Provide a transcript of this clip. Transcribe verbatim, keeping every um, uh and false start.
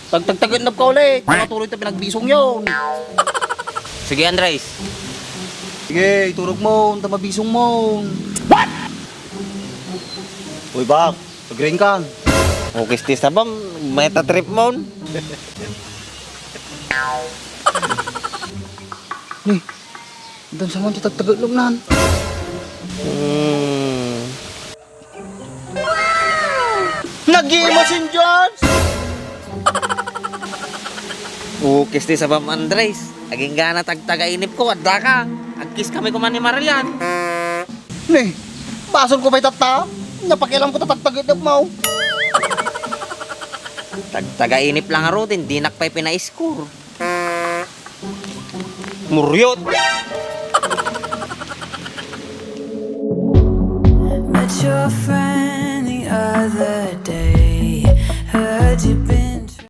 Tagtagtagitnap ka ulit. Maturo ito pinagbisong yon. Sige, Andres. Sige, iturog mo, ta mabisong mo. What? Uy, bak, agree ka. Okay, sti sabam, meta trip mo. Ni, dan sa man ti tagtagitnap nan. Hmm. Nagima sin George! Ukis ti sabam, Andres. Agingga na tagtagainip ko, adda ka. Agkiss kami kuman ni Marian. Ni, basol ko pay tatta. Napakialam ko ta tagtagitnap mo. Tagtagainip lang a rutin, dinak pay pina-score. Muryot! Met your friend the other